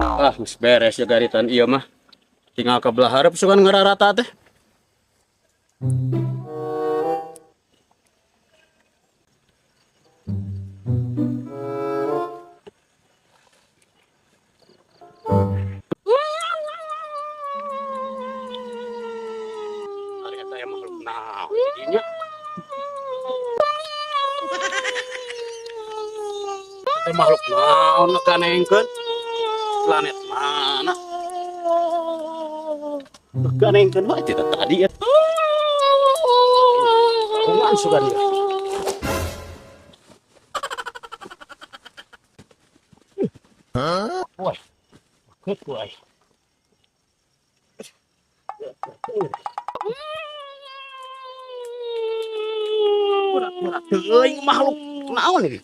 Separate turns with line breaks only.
Ah, geus beres ya garitan ieu mah. Tinggal ke belah hareup sugan ngararata teh. Ari eta aya makhluk naon di dinya? Eta makhluk naon ngaganengkeun? Planet mana? Ngaganengkeun wae teh tadi ya. Kumaha sugan ieu? Wah, good boy. Berat-berat teuing makhluk naon ini?